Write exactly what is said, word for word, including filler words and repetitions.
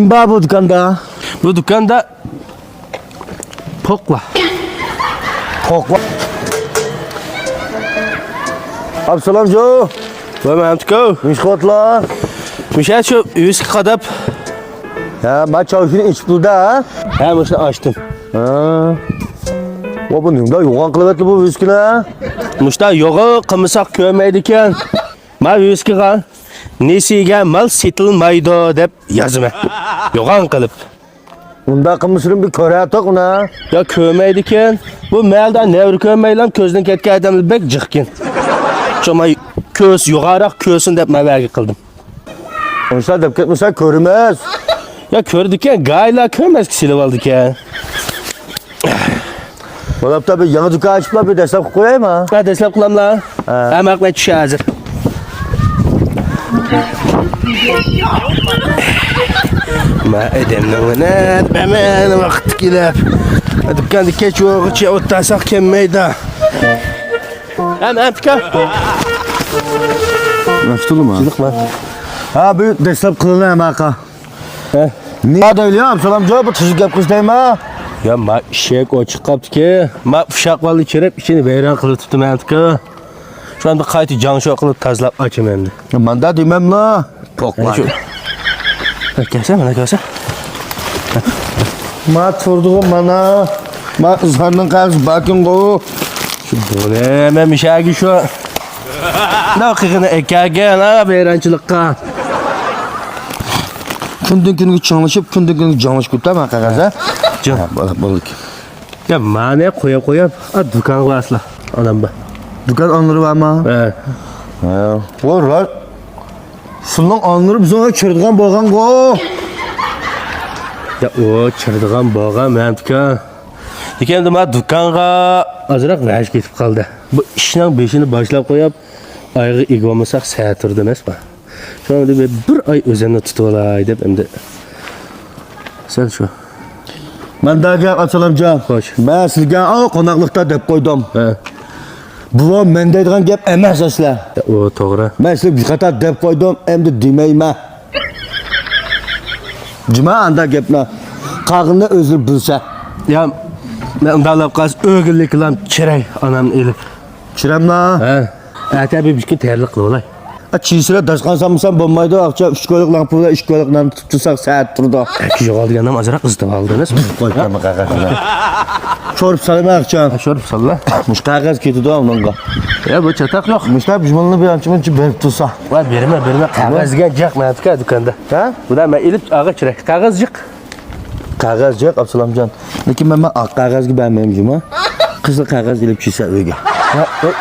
نېمە بار بۇ دۇكاندا؟ بۇ دۇكاندا پوق بار. پوق بار. ئابسالامجۇ. ۋاي مەمتىكو. نېمە ئىش قىلىۋاتىلا؟ مۇشۇ شۇ ۋىسكى قاداپ. ھە، ما چاۋشىنى ئىچىپ تۇردا، ھە؟ ھە، مۇشۇنى ئاچتىم. ھە. ۋا، بۇ نېمىدا يوغان قىلىۋەتتى بۇ ۋىسكىنى؟ مۇشتا يوغان قىلمىساق كۆرمەيدىكەن. ما ۋىسكىغا نېسىگە مال سېتىلمايدۇ دەپ يازىمەن. يوغان قىلىپ. ئۇنداق قىلمىسىدىن بىر كۆرەتتۇق ئۇنى. يا كۆرمەيدىكەن. بۇ مەھەلدە نەۋرە كۆرمەيلا كۆزدىن كەتكەن ئادەملەر بەك جىقكەن. شۇڭا كۆرسە يوغانراق كۆرسۇن دەپ مەۋەگە قىلدىم. ئۇنسا دەپ كەتمىسە كۆرمەس. يا كۆرىدىكەن، گايلا كۆرمەسكە سېلىۋالىدىكەن. بولاپتا بىر يېڭى دۇكان ئاچىپلا بىر دەسلەپ قىلىپ قويايما؟ ھە، دەسلەپ قىلاملا. ھە. ھەممە ھەقلەر چۈشە ھازىر. ما ئادەمنىڭ نەدە بەرمەن ۋاقىت كېلىپ. دۇكاندا كەچ بولغۇچە ئولتۇرساق كەلمەيدۇ. ھەم، ھەم پىكا. مەشتۇلما؟ جىلىقما. ھە، بۇ دەسلەپ قىلىنە ھەممە ھەققە. ھە؟ نېمە دەيلى يا، ئابسالامجان، بۇ تۈزۈك گەپ قىلسا دەيمەن. يا، ما ئىشىك ئوچۇق قاپتىكى. ما ئۇششاق بالىنى چىرىپ، ئىچىنى ۋەيران قىلىۋېتىپتىمەن ئەمدىكى. شۇ ئەمدى قايتا جاڭشو قىلىپ تازىلاپ ئاچىمەن ئەمدى. ماندا دېمەملا. پوقلار. شۇ. كەلسە، مانا كەلسە. ما تۇردىغۇ مانا. ما ئىزھارنىڭ قەغىزى باركىنغۇ. شۇ بۇنى مەن مىشەگە شۇ. ناۋ قىغىنى ئەكەگەن ھا ۋەيرانچىلىققا. كۈندىن كۈنگە چىڭلىشىپ، كۈندىن كۈنگە جىڭلىشىپ كېتىپتۇ ما قەغەز ھە. جىڭ. ھە، بولدى، بولدى. يا مانى قويا قويا، ئا دۇكانغا بارسىلا. ئانام بار. دۇكان ئانلىرى بارمۇ؟ ھە. ھە. ۋاي راست. شۇنىڭ ئانلىرى بىزنىڭ چىرىدىغان بولغانغۇ. يا ئۇ چىرىدىغان بولغان مەن دۇكان. لېكىن ئەمدى ما دۇكانغا ئازراق ۋەج كېتىپ قالدى. بۇ ئىشنىڭ بېشىنى باشلاپ قويۇپ، ئايىغى ئىگە بولمىساق سەت تۇرىدۇ ئەمەسمۇ؟ شۇڭا بىر، بىر ئاي ئۆزۈمنى تۇتۇۋالاي دەپ ئەمدى. سەل شۇ. مەن دەگەن ئابسالامجان. خوش. مەن سىلىگە ئاۋۇ قوناقلىقتا دەپ قويدۇم. ھە. بۇ مەن دەيدىغان گەپ ئەمەس ئەسلى. ئۇ توغرا. مەن سىلىگە بىر قاتار دەپ قويدۇم، ئەمدى دېمەيمەن. جۇما ئاندا گەپنى. قالغىنىنى ئۆزلىرى بىلسە. يا، مەن ئۇنداق قىلسا ئۆگۈنلۈكلەم چىراي ئانامنى ئېلىپ. چىراملا؟ ھە. ئەتە بىر ئىككى تەييارلىق قىلىۋالاي. ئا، چىسىرا داستىخان سالمىسام بولمايدۇ، ئاقچا ئۈچ كويلۇق نان پۇلى، ئۈچ كويلۇق نان تۇتۇپ تۇرساق سەت تۇرىدۇ. ئەكە يوغالدىغان نان ئازراق ئىزدىۋالدى ئەمەسمۇ؟ قوي، قويما قەغەزنى. شورپا سالىمەن ئاقچا. شورپا ساللا. مۇشۇ قەغەز كېتىدۇ ئۇنىڭغا. يا، بۇ چاتاق يوق. مۇشۇ بىز مۇنى بىر ئانچە مۇنچە بېرىپ تۇرسا. ۋاي، بېرىمەن، بېرىمەن. قەغەزگە جىق مەنتىكە دۇكاندا. ھە؟ بۇدا مەن ئېلىپ ئاغا چىراي. قەغەز جىق. قەغەز جىق، ئابسالامجان. لېكىن مەن، مەن ئاق قەغەزگە بەرمەيمەن جۇما. قىزىل قەغەز ئېلىپ چۈشسە ئۆيگە. ھە، ئۆي.